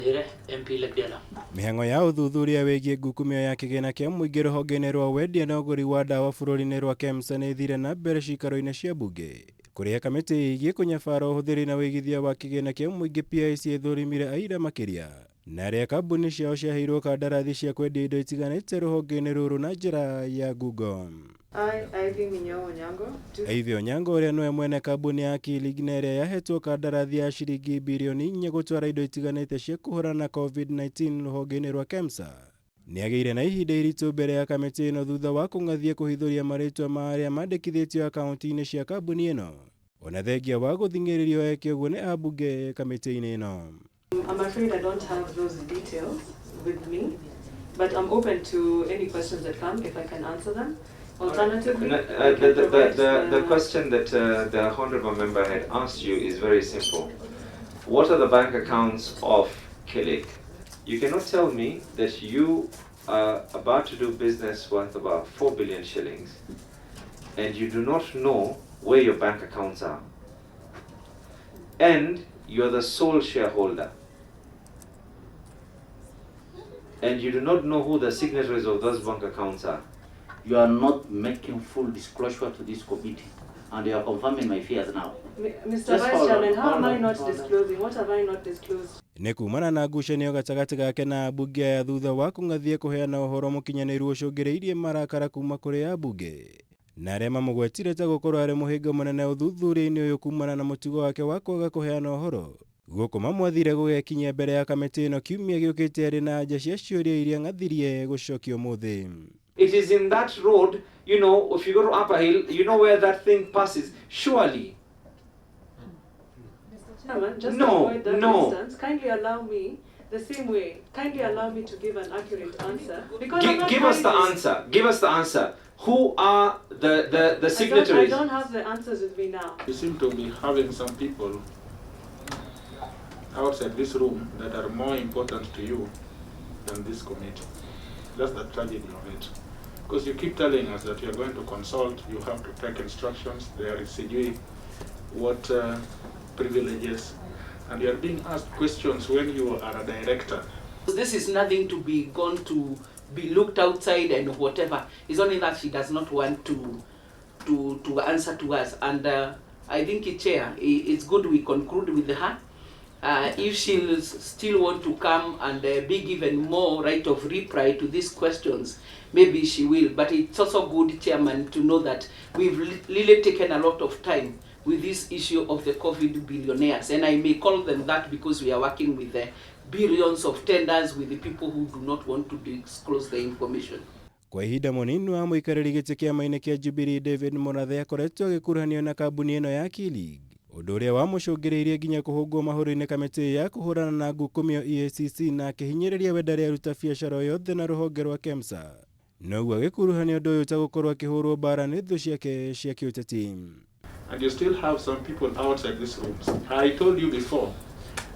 Njĩre MP Lagdera. Mĩhang'o ya ũthuthuria wĩgiĩ ngukumio ya kĩgĩna kĩa mũingĩ rũhonge-inĩ rwa wendia na ũgũri wa ndawa bũrũri-inĩ rwa KEMSA nĩ ĩthire na mbere ciikaro-inĩ cia mbunge kũrĩa kamĩtĩ ĩgiĩ kũnyabara ũhũthĩri na ũigithia wa kĩgĩna kĩa mũingĩ PIC ĩthũrimire aira makĩria na arĩa kambuni ciao ciaheirwo kandarathi cia kwendia indo itiganĩte rũhonge-inĩ rũrũ na njĩra ya ngungo. I, Ivy Minyao Onyango, do Ivy Onyango ũrĩa nĩwe mwene kambuni ya Kilig na ĩrĩa yahetwo kandarathi ya ciringi birioni inya gũtwara indo itiganĩte cia kũhũrana na COVID-19 rũhonge-inĩ rwa KEMSA nĩ agĩire na ihinda iritũ mbere ya kamĩtĩ ĩno thutha wa kũng'athia kũhithũria marĩtwa ma arĩa mandĩkithĩtio akaunti-inĩ cia kambuni ĩno ona thengia wa gũthing'ĩrĩrio eke ũguo nĩ ambunge kamĩtĩ-inĩ ĩno. I'm afraid I don't have those details with me, but I'm open to any questions that come if I can answer them. Alternatively, No, I can provide the question that the honorable member had asked you is very simple. What are the bank accounts of Kilig? You cannot tell me that you are about to do business worth about 4 billion shillings and you do not know where your bank accounts are. And you're the sole shareholder. And you do not know who the signatories of those bank accounts are. You are not making full disclosure to this committee, and you are confirming my fears now. Mr. Just Vice hold on, Chairman, how hold am I on, not hold on. disclosing? What have I not disclosed? Nĩ kumana na ngucanio gatagatĩ gake na ambunge aya thutha wa kũng'athia kũheana ũhoro mũkinyanĩru ũcũngĩrĩirie marakara kuma kũrĩ ambunge na arĩa mamũgwetire ta gũkorwo arĩ mũhĩnga mũnene ũthuthuria-inĩ ũyũ kumana na mũtugo wake wa kwaga kũheana ũhoro gũkũ mamwathire gũgekinyia mbere ya kamĩtĩ ĩno kiumia gĩũkĩte arĩ na anja cia ciũria iria ng'athirie gũcokio ũmũthĩ. It is in that road, if you go to Upper Hill, you know where that thing passes. Surely. Mr. Chairman, just No, to avoid that no. instance, kindly allow me, the same way, kindly allow me to give an accurate answer. Because I'm not Give us the hiding. answer. Give us the answer. Who are the signatories? I don't have the answers with me now. You seem to be having some people outside this room that are more important to you than this committee. That's the tragedy of it. Because you keep telling us that you are going to consult, you have to take instructions, there is sijui what privileges, and you are being asked questions when you are a director. This is nothing to be gone to be looked outside and whatever. It's only that she does not want to answer to us. And I think, Chair, it's good we conclude with her. If she'll still want to come and be given more right of reply to these questions, maybe she will. But it's also good, Chairman, to know that we've really taken a lot of time with this issue of the COVID billionaires. And I may call them that because we are working with the billions of tenders with the people who do not want to disclose the information. Kwa ihinda mũnini wa mũikarĩri gĩtĩ kĩama-inĩ kĩa Jubilee David Murathe akoretwo agĩkuruhanio na kambuni ĩno ya Kilig, ũndũ ũrĩa wamũcũngĩrĩirie nginya kũhũngwo mahũri-inĩ kamĩtĩ ya kũhũrana na ngukumio EACC na akĩhinyĩrĩria we ndarĩ aruta biacara o yothe na rũhonge rwa KEMSA. Noguo agĩkuruhania ũndũ ũyũ ta gũkorwo akĩhũrwo mbara nĩ thũ ciake cia kĩũteti. And you still have some people outside these rooms. I told you before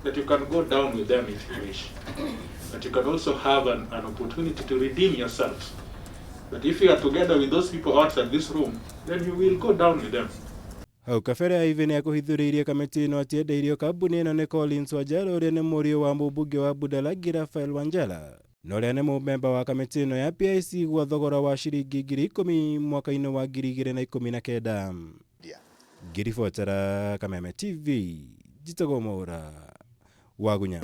that you can go down with them if you wish. But you can also have an opportunity to redeem yourselves. But if you are together with those people outside this room, then you will go down with them. Hau kabere Ivy nĩakũhithũrĩirie kamĩtĩ ĩno atĩ endeirio kambuni ĩno nĩ Collins Wanjala ũrĩa nĩ mũriũ wa mũmbunge wa Budalangi Raphael Wanjala na ũrĩa nĩ mũmemba wa kamĩtĩ ĩno ya PIC gwa thogora wa ciringi 10,000 mwaka-inĩ wa 2019. Ngĩribotera Kameme TV, njĩtagwo Mwaũra Wagunya.